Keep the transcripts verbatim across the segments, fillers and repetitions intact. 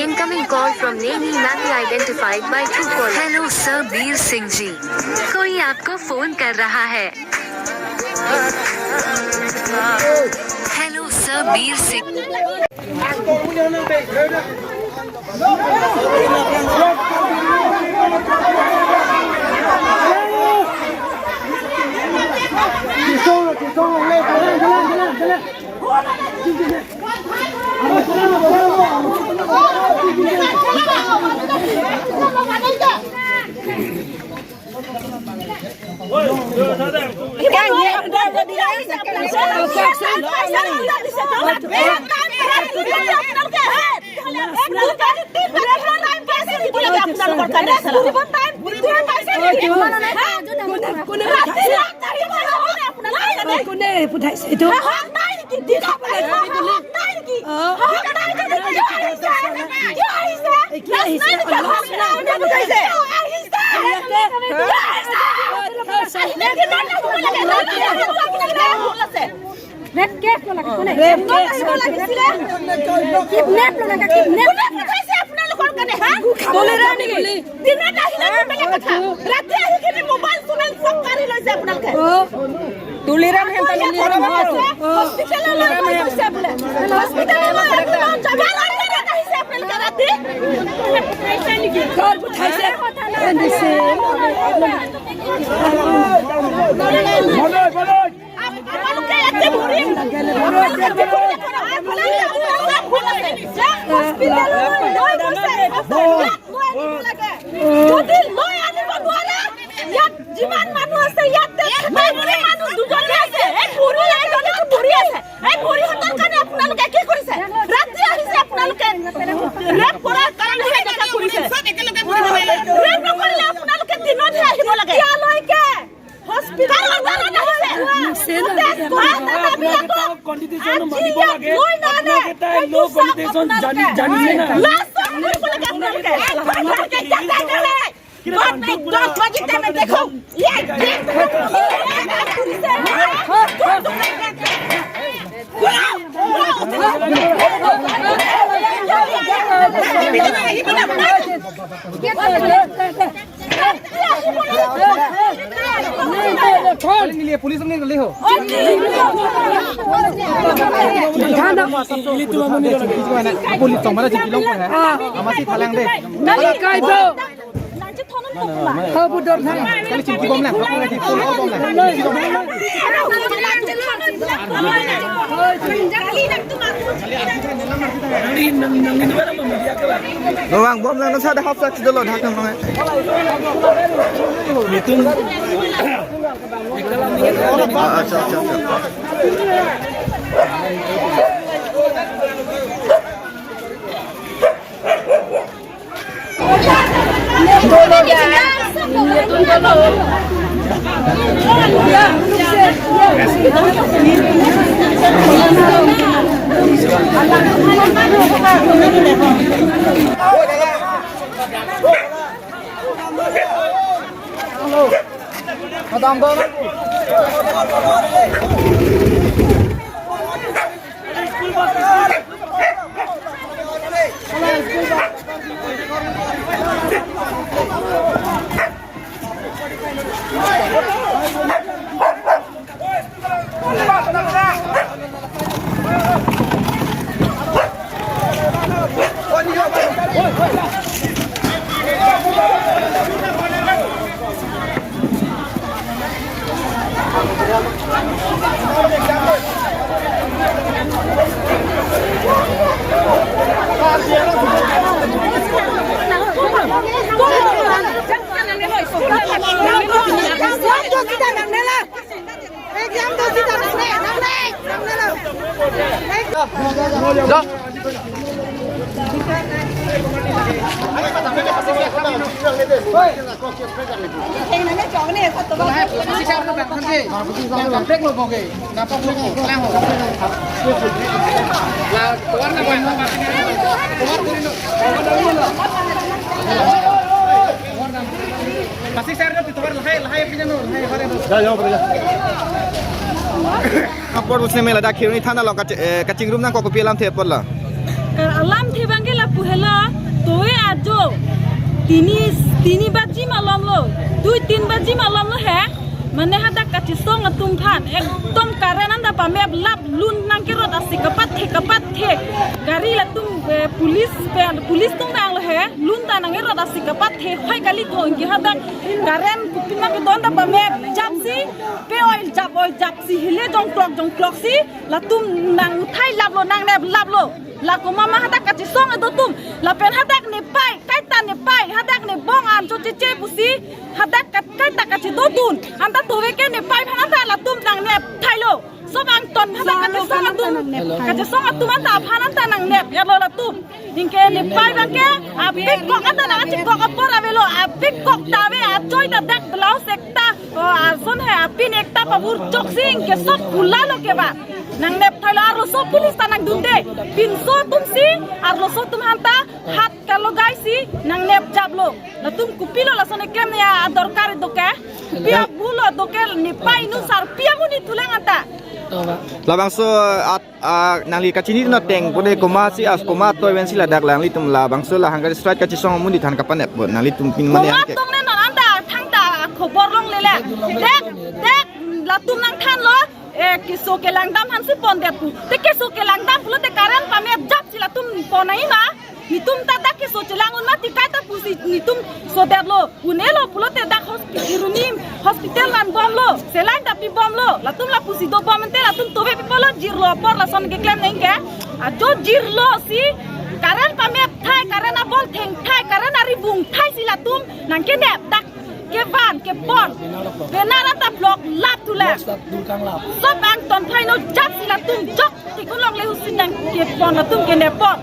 Incoming call from name not identified by Truecaller. Hello sir, Bir सिंह जी, कोई आपको फोन कर रहा है। Hello sir, बीर सिंह। কোনে পঠাইছে এইটো? কি আহিছে? ৰেপ কেছ লগাকে কোনে? ৰেপ কেছ লগাকে। কিডনেপ লগাকে, কিডনেপ। কোনে পঠাইছে আপোনালোকৰ কাৰণে, হা? তুলিৰাম নেকি? দিনত আহিলে বেলেগ কথা। ৰাতি আহি কিনে মোবাইল চোবাইল চব কাঢ়ি লৈছে আপোনালোকে। তুলিৰাম হেন তালি নিয়ে। হস্পিটেললৈ লৈ গৈছে বোলে। হস্পিটেললৈ লৈ গৈছে। আহিছে আপোনালোকে ৰাতি। ঘৰ পঠাইছে। মনোজ, মনোজ। আপোনালোকে ইয়াতে ভৰি, আপোনালোকে ইয়াতে ভৰি দেখুৱাওক। আপোনালোকে আপোনালোকৰ ভুল আছে। যে হস্পিটেললৈ লৈ গৈছে, ইয়াত লৈ আনিব লাগে। যদি লৈ আনিব নোৱাৰে, ইয়াত যিমান মানুহ আছে, ইয়াত মানুহ দুজনী আছে। এই বুঢ়ী, এইজনীতো বুঢ়ী আছে। এই বুঢ়ীহঁতৰ কাৰণে আপোনালোকে কি কৰিছে? ৰাতি আহিছে আপোনালোকে। ৰেপ কৰাৰ কাৰণে এনেকুৱা কৰিছে। ৰেপ নকৰিলে আপোনালোকে দিনতহে আহিব লাগে। এতিয়ালৈকে হস্পিটেলৰ পৰা আহিছে। গোটেই মা দাদাবিলাকক কণ্ডিশ্যন আজি মানিব ইয়াত লাগে। লৈ নানে। আপোনালোকে তাই এইটো ল' চাওক কণ্ডিশ্যন আপোনালোকে। জানি, জানিছে না? লাজ চৰম কৰিব লাগে আপোনালোকে। আপোনালোকে ইয়াত নাই। বাদ নাই, দহ বাজি টাইমে দেখক। ইয়ে, ইয়ে। पुलिस नहीं गली हो। पुलिस तो हमारा जिला को है। हम ऐसे थालंग दे। Kali chimki bom lang. Bom lang, nasa ada half flask dolo, dak nang. Acha, acha, acha. Kasik sir na pitovar lahai lahai pina no lahai hore no. Ya, ya, ya. Apor pusne me ladak Kheroni thana along kachi-, eh, kachingrum nangkok kopi alamthe apotlo? Ka alamthe abangke lapu helo, towe ajo tini, tini baji malomlo, dui tin baji malomlo he, mane hadak kachesong atum aphan ekdom current anta pamep lap lun nangkerot asi kapathe kapathe. Gari latum, eh, police pe, police atum vanglo he, lun ta nangkerot asi kapathe. Hoi kali ko, anke hadak current kopima kedon ta pamep japsi, pe oi jap oi japsi, hile jongklok jongkloksi latum nangthai laplo, nangnep laplo. La komat ma hadak kachesong kedo atum, lapen hadak nepei, kaita nepei, hadak nebong an chocheche pusi, hadak kat-, kaita kachedodun anta towe ke nepei aphan anta latum nangnep thailo. Sob angton hadak kachesong atum, kachesong atum anta aphan anta nangnep, ya lo latum. Anke nepei abangke apik kok anta nangchikok apor avelo, apik kok ta ave, achoi ta dak blouse ekta, o, ason he apin ekta pavur choksi, anke sob pulalo ke ba. Nangnep thailo, arloso police ta nangdunde. Pinso atumsi arloso atum aphan ta hat kalogaisi nangnep japlo. Latum kopilo lason eklem ya adorkar do ke. Pi abulo do ke nepei nu sar pi amonit thulang anta. Labangso at, ah, nangli kachinidun ateng pute komatsi as komat toivensi ladak nanglitum labangso la hunger strike kachesong amonit aphan kapanep apot nanglitum pin mane komat anke. Tong ne non anta thangta khobor longlele. Dek, dek, latum nangthanlo, eh, keso kelangdam aphansi pondet pu. Te keso kelangdam pulote current pamep japsi latum pon nangji ma. Netum ta dak keso chelang un mati kaita pusi netum sodetlo. Un'elo pulote dak hospi-, Kheroni hospital vanbomlo, saline ta pibomlo. Latum lapusi dobom ante latum towe pipolo, jirlo apor lason keklem nang ke. Ajo jirlosi current pamep thai, current abol thengthai, current aribung thaisi latum nangkenep dak kevan kepon. Banner anta block lap thulang. Sob angton thaino japsi latum jok tikun longle husin nangkepon, latum kenep pon.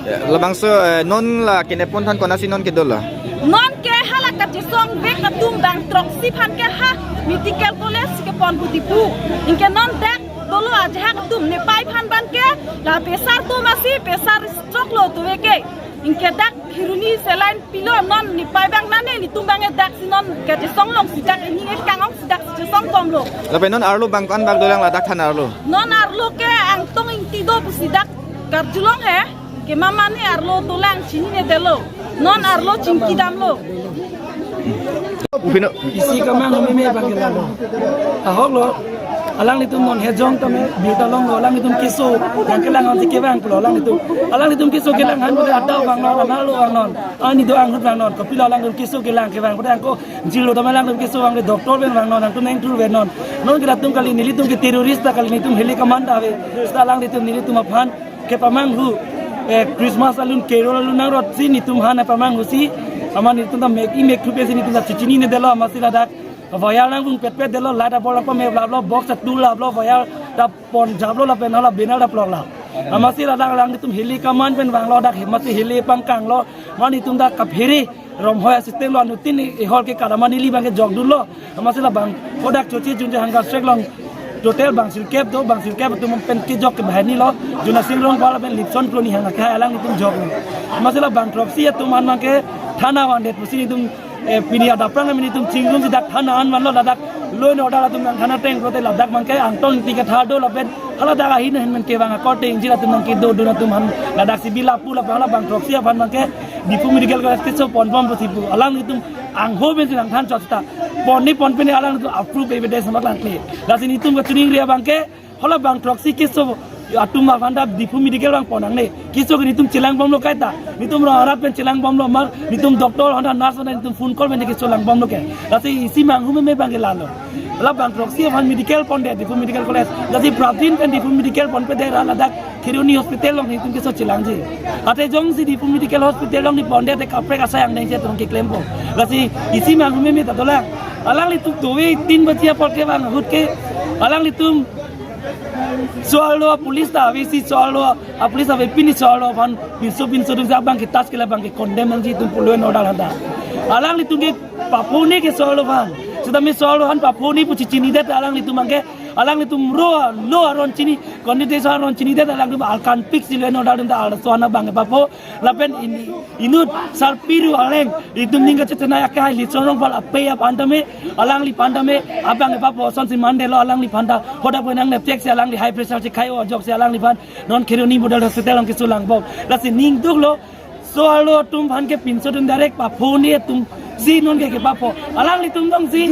Ya, labangso, eh, non la kenep pon than konatsi non kedolo? Non ke hala kachesong vek atum bang throksi aphan ke ha medical college kepon pu Diphu. Anke non dak dolo ajahak atum nepei aphan abangke la pressure atum asi, pressure stroke lo towe ke. Anke dak Kheroni saline pilo, non nepei abang nane, netum abangke daksi non kachesong longsi dak ini nge kangongsi daksi chesongbomlo. Lapen non arlo bang ko-an bak dolang ladak thana arlo? Non arlo ke Angtong Ingti do pusi dak karjulong he. Ke mama ne arlo dolang chininedetlo. Non arlo chingkidamlo. Upino. Isi kemang meme abangke lalo. Ahoklo. Alanglitum non hejong tame birta longlo, alanglitum keso nangkelang ansi kevang pulo alanglitum. Alanglitum keso kelang aphan pute adap vangnon, analo vangnon, ani do anghut vangnon. Kopilo alanglitum keso kelang kevang pute angko jirlo tame alanglitum keso vangve, doctor pen vangnon, angtum neng thur venon. Non ke latum kali, nelitum ke terrorist ta kali, netum heli command ave. Seta alanglitum nelitum aphan kepamanghu, eh, Christmas alun, carol alun nangrotsi netum aphan pamanghusi, amat netum ta mek-i mek thupesi netum ta chichininedetlo, amatsi ladak wire nangvungpetpetdetlo, light abol nangpamep laplo, box atu laplo, wire ta pon japlo lapen hala banner ta plok lap. Amatsi ladak alanglitum heli command pen vanglo dak, amatsi heli pangkanglo, amat netum ta kaphere romhoi asistenglo, anuttin ihol ke kadama neli abangke jokdunlo. Amatsi labang kodak choche junje hunger strike along total bang sirkep do, bang sirkep atum pen kejok ke bahenilo, Juna Sing Rongphar lapen Lipson Kroni hang akhai alanglitum joklo. Amatsi labang throksi atum aphan abangke thana vandet pusi netum, eh, pini adap prang nelitum chingrumsi dak thana an vanlo, ladak law and order atum nangthan ateng pulote ladak abangke Angtong Ingti kethar do lapen hala dak ahin ahin pen kevang akorte ingjir atum nangkedodun atum aphan ladaksi bi lapu lapen hala bang throksi aphan abangke Diphu Medical College keso ponbom pusi pu. Alanglitum angho pensi nangthan chot seta. Pon ni pon pini alanglitum approve evidence mak langkle. Lasi netum kachiningri abangke hala bang throksi keso atum aphan ta Diphu Medical vangpon nangne. Keso ke netum chelangbomlo kaita. Netum rong arat pen chelangbomlo, mar netum doctor honda nurse honda netum phone call pen keso langbomlo ke. Lasi isi manghu meme abangke lalo. Hala bang throksi aphan medical pondet, Diphu Medical College. Lasi prapjin pen Diphu Medical ponpedet ra ladak Kheroni Hospital along netum keso chelangji. Ate jongsi Diphu Medical Hospital along nepondet te kaprek asai angdengsi atum keklempo. Lasi isi manghu meme ta dolang. Alanglitum towe tin baji apor kevang ahut ke alanglitum so-arlo police ta avesi, so-arlo a police ave, pini so-arlo aphan pinso pinso atum abangke tas kela abangke condemn nangji atum pu law and order handa. Alanglitum ke paphone ke so-arlo aphan. Seta me so-arlo aphan paphone pu chichinidet alanglitum abangke Alanglitum ro lo aron chini, candidate aron chinidet alanglitum alkan pik si law and order atum ta arloso an abang kepapo. Lapen ini inut sarpiru aleng itum ning kachethanai akai Litsong Rongphar apei aphan tame, alangliphan tame abang kepapo ason si mandetlo alangliphan ta. Hadak penang neptek si alangli high pressure chekhai o ajok si alangliphan non Kheroni Model Hospital along keso langbom. Lasi ning duklo. So arlo atum aphan ke pinso atum direct papo ne atum si non ke kepapo. Alanglitum dong si.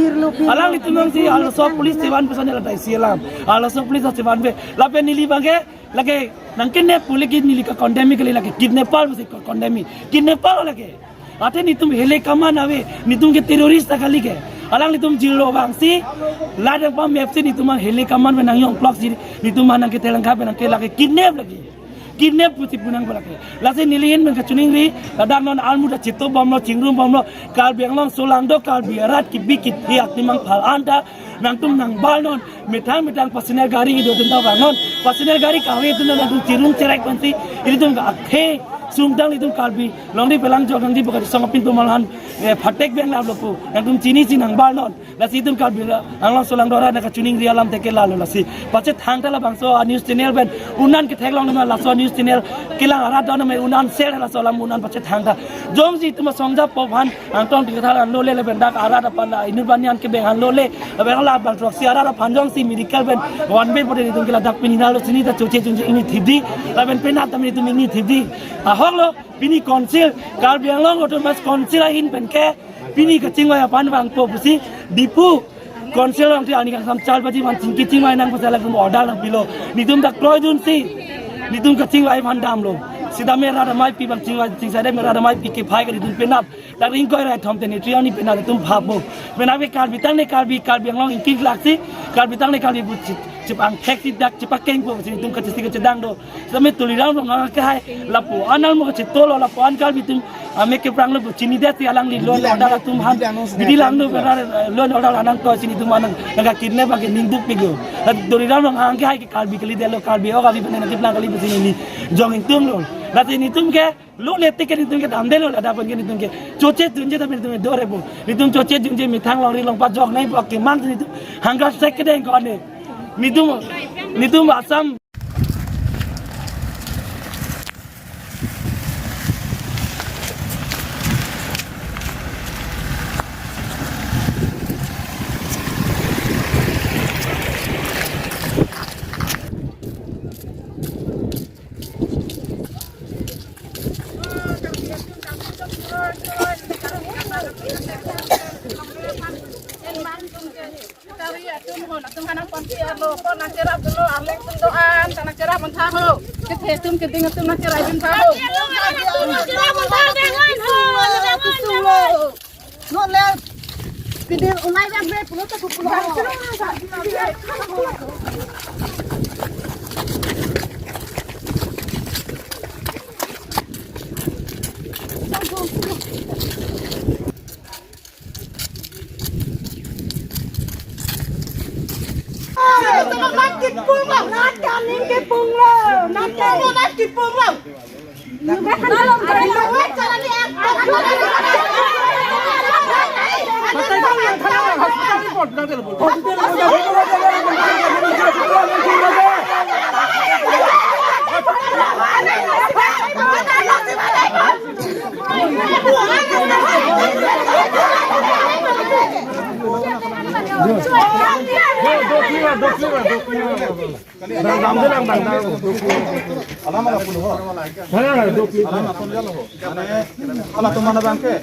Alanglitum dong si arloso police chevan pesan la tai si alam. Arloso police chevanve. Lapen neli abang ke lake nangkinep pu lake neli ke condemn kali lake kidnapper si condemn. Kidnapper lake. Athe netum hele kaman ave, netum ke terrorist ta kali ke. Alanglitum jirlo abang si, la dang pamep si netum abang hele kaman ave nang yong plok si, netum abang nangkethelang kap nang ke lake kidnap lake. Kidnap pusi punang lake. Lasi neli ahin pen kachiningri, ladak non almu ta chito bomlo, chingrum bomlo, Karbi Anglong solangdo, Karbi arat kibi kithiak timang phal anta, nangtum nangbal non, methang methang passenger gari do atum ta vang non, passenger gari kave atum nangtum chirung cherek pensi, ilitum ke akhei, sungtang ilitum Karbi, longri pelang jok nangdi buka song apin tumal han, eh, phatek beng laplo pu, nangtum chini si nangbal non. Lasi itum Karbi Anglong solangdo arat nangkachiningri alam teke lalo lasi. Pachethang ta labangso a news channel pen unan ketheklong nama laso news channel kelang arat do nama unan share laso alam unan pachethang ta. Jongsi itum asong ja pop han angtong ti kathal an lole lapen dak arat aphan la inut banyan kebeng han lole. Lapen la bang throksi arat aphan jongsi miracle pen one way pote itum ke ladak pini nalo chini ta choche chunche ingni thipdi. Lapen penap tame itum ingni thipdi. Ahok lo pini council Karbi Anglong Autonomous Council ahin pen ke pini kachingvai aphan vangpo pusi Diphu Council along ti ani kangsam char baji man chingki chingvai nang pasal lakum order nangpilo. Netum dak kroidun si. Netum kachingvai aphan damlo. Sita me rat amei pi bang chingvai chingsai de me rat amei pi kephai ke netum penap. Dak ring koi rai thom teni triani penap netum phappo. Penap ke Karbi tang ne Karbi, Karbi Anglong ingkik lak si. Karbi tang ne Karbi bu chip, chip angthek si dak chipakengpo si netum kachisi kachedang do. Sami Tuliram Ronghang ke hai lapu an almo kachitolo lapu an Karbi atum ame keprang lo bu chinidet si alangli law and order atum han bidi langno benar law and order anang ko chini atum anang nangkakidnap ake ningduk pik lo. Tuliram Ronghang ke hai ke Karbi kalidetlo Karbi o Karbi pen nangkeplang kali bu chini ni jong ingtung lo. Lasi netum ke lo netik ke netum ke damdetlo ladak pen ke netum ke choche dunje tapi netum ke dore bu. Netum choche dunje methang longri longpat jok nai bu ake mang netum hangga sek kedeng ko ane. Netum, netum Assam Kari atum hon, atum hanang pon si arlo, pon nang cherap dolo, arleng atum do-an, ta nang cherap mon tha ho. Kethe atum keding atum nang cherap dun tha ho. Lo le, keding ulai bang be, pulo ta pulo. Alam ala puluh. Alam atum jalo ho. Mane, ala tum mana bangke?